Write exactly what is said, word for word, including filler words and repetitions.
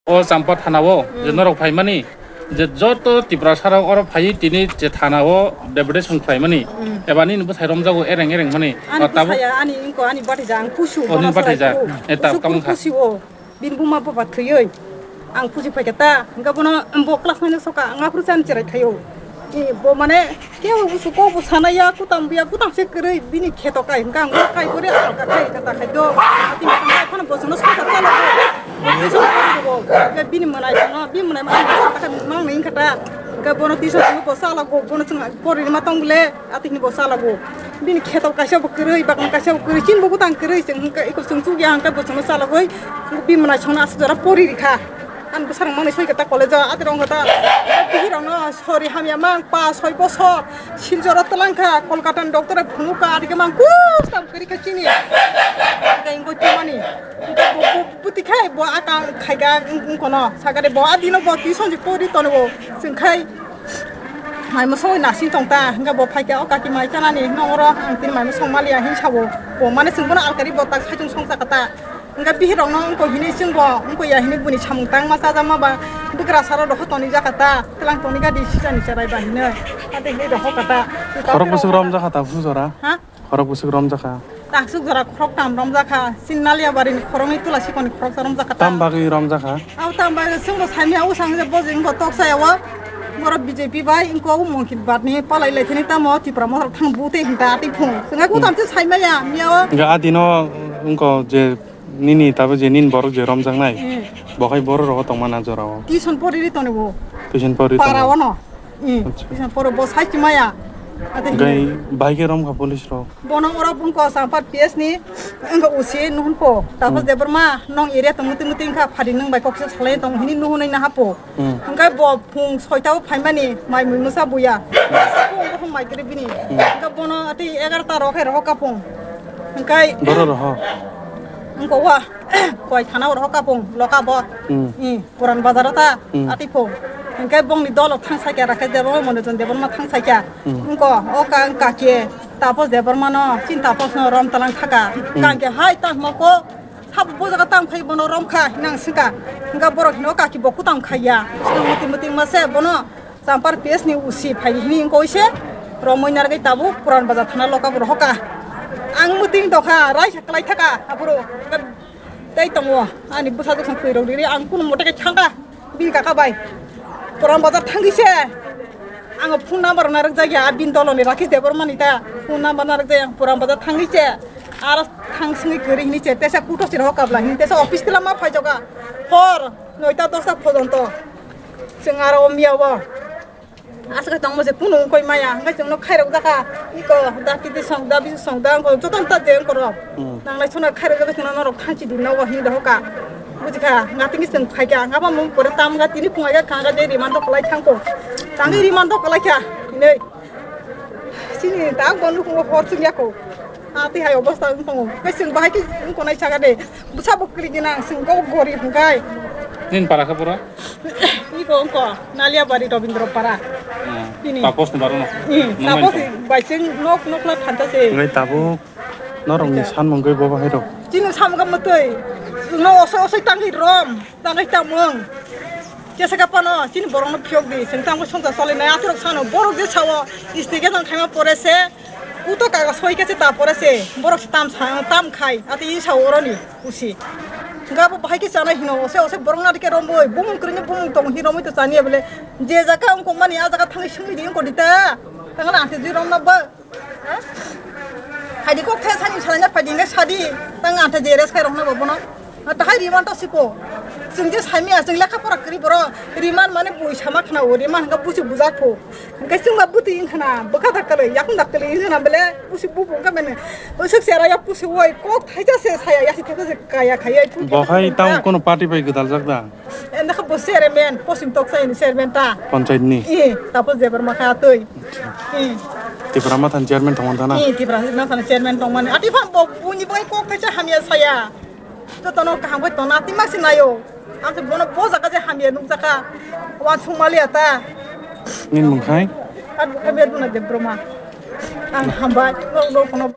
O Champa thana o je norok phaimani, je joto Tiprasa rok oro phaiwi tini je thana o deputation khlaimani, eba nini bwsai romjago ereng ereng mani. Ani O tabuk bwsaya, ani wngko, ani batija, ang pusu, O, nini bono batija. Chwrai phuru. E, ta, Pusu tamo phuru kha. Pusi o. Bini buma baba thwiwi ang pusi phaikha ta, hwnkhe bono bo class nine o soka, ang aphuru chani cherai thaio. E, bo mane kebo busu kok bo sanaya, kutam buya, kutam se kwrwi bini kheto kai, hwnkhe ang bo kai kore alka khai, kata khai do. Ati ma tang phano bo sono soka chalo. Bo sono soka bo. Hwnkhe bini mwnai sono, bini mwnai ma ang soka ta mang nai kata. Hwnkhe bono tisa sono bo sala go, bono chwng pori ma tong bole. Atini bo salago. Bini kheto kaisa bo kwrwi, bakang kaisa bo kwrwi, chin bo gutang kwrwi, chwng hwnkhe eko chwng chukya hwnkhe bo chwngno salagwi bini mwnai songno aswk jora pori rikha. Ani bwsarok manwi soi khe ta college o, ati rong khe ta bihirokno sori hamya mang pa soi bosor Silchoro twlang kha, Kolkata ni doctor phunuk kha, ati khe mang kustam kwrwi kha chini. Hwnkhe ingkoi tumani. Hwnkhe bo, bo, bwtwi khai bo aka khai kha wng-, wngkono. Sakha de bo adino bo tuition je pori tongo. Chwng khai Mai mosong nasing tong ta, hingke bo phaikhe o kaki mai chanani, nongoro ang tini mai mosong maliya hin sabo. Bo mane chwng bono alkari bo tak saichung song chaka ta. Hingke bihirokno wngko hini chwngbo, wngko ya hini buni samung tangma chajakma ba, bwkrasaro doho toni jaka ta, twlang toni gadi sijani cherai ba hino. Ate hini doho kata. Khorok bwswk romjakha ta phunjora? Ha? Khorok bwswk romjakha. Taksuk jora khorok tam romjakha. Chini Naliya barini khoroknwi tula sikoni khoroksa romjakha ta. Tam bagwi romjakha? Abo tam bagwi chwngbo saimaya, o sang je bojeng bo tok saya o. Borok B J P bai ingko o Monkit Bat ni palai lai thani tamo Tipra Motha rok thang bu tei hinta ati phung. Chwngha ku Hmm. tam se saimaya, miya o. Hingke adino wngko je nini tabo je nini borok je romjaknai. Hmm. Bo hai borok rogo tongmana jora o. Tuition pori ri toni bo. Tuition pori Para tongo. Ono. Hmm. Acha. Tuition poro bo sai chimaya. Ate Hingke hini. Bahai khe romkha police rok. Bono oro bungko Sampar P S ni wngkha O C nuhunko. Tapos Hmm. Debbarma nong area tong muti muti wngkha phadi nwng bai kokse salai tong hini nuhunai nahapo. Hmm. Hingke bo phung soita o phaimani mai mui musa buya. Masa phung bokhong mai kiri bini. Hmm. Hingke bono ati egarota rok hai rok kapung. Hingke Boro roho. Wngkha wa koi thana o roho kapung loka bo. Hmm. Hmm. Puran bazar o ta Hmm. ati phung. Hingke bongni dolo thang sakya rakhe Debbarma Mondijon Debbarma thang sakya. Hmm. Wngko o ka wngka khe tapos Debbarma no chin tapos no rom talang thaka. Hmm. Kangke hai tang moko Sabo bo jaga tang phai bono rom kha hinang singka. Hingka borok hino kaki bo kutang khaiya. Sino muti muti mase bono Sampar P S ni O C phai hini hingko ise romoi nargai tabuk Puran Bazar thana loka bo rohoka. Ang muti tokha raisa klai thaka aboro. Tei tongo ani bwsa jwk sang twi rok riri ang kunu mote khe thangka. Bini kaka bai Puran Bazar thangwi se. Ang phone number narwk jak ya, bini dolo ni Rakesh Debbarma ni ta. Phone number narwk jak ya, Puran Bazar thangwi se. Aro thang singwi kwrwi hini se. Tesa kuto siro kabla hini. Tesa office tila ma phai joga. Hor noita dosta phojonto. Chwng aro o miya o. Aswk tongmo je kunu wngkoi maya. Hwnkhe chwngno khairok jaka. Iko da kiti song da bisi song da wngkho. Jotono ta je wngkho rok. Hmm. Nanglai sona khairok jagwi chwngno norok thanchi di nogo hinwi dohoka. Bujikha, nga tini chwng phaikha, nga bamung pore tam nga tini phungai kha nga je rimando kwlai thangkho. Tangwi rimando kwlai kha, hinwi. Chini ta bo nukhungo hor chwng yakho. A twi hai obosta wng tongo. Khe chwng bahai khe wng konai saka de. Bwsa bo kwrwi gina ang chwng go gorib hwnkhe. Nini para khe boro? Iko wngko, Naliabari Robindro para. Hmm. Tini. Tapos ni baro no? Hmm, Nung tapos bai bai chwng nok nok la thanta se. Ngai tabuk. Norokni Acha. San mungkhe bo bahai rok. Chini samung kha mwtwi. No osoi osoi tangwi rom, tangwi tamung. Kesa ka pano, chini borokno phiyok di. Chwng tangwi songsa choli nai athorok sano. Borok je sao, stage jang khaima pore se, kuto kaga soi khe se ta pore se. Borok se tam sa, tam khai. Ati i sao oroni, usi. Gabo bahai khe chanai hino, ose ose borok nadi khe romwi. Bumung kwrwini bumung tong hi romwi to chaniya bole. Je jaga wngkok mani, a jaga thangwi swngwi di wngkok di ta. Tangla ante jwi romna ba. Phaidi kok the sani salai na phaidi ngai sadi tang ante je res khai rok na bono. Tahai riman to sipo. Chwng je saimia chwng lekha pora kwrwi boro riman mane bui sama khna o riman hwnkhe busi bujak pho. Hwnkhe chwng ba bwtwi wng khna bwkha da kwlwi yakung da kwlwi wng khna bele busi bubu wng kha mane. Usuk sera ya pusi woi kok thaisa se saya yasi thaisa se kaya khaiya. Bo hai tamo kono party bai gwdal jak da? Enda kha bo chairman, Poschim Toksa ni chairman ta. Panchayat ni? Eh, tapos Debbarma kha twi. Eh. Tipra Motha ni chairman tongmani thana? Eh, Tipra Motha ni chairman tongmani. Ati pha bo buni bai kok thaisa hamya saya. Jotono kaham bai tona ati mak sinayo. Ang se bono bo jaga je hamya nukjaka. Wan sung maliya ta. Nini mung khai? Ar bo khai Beduna Debbarma. Ang hambai. Rok rok kono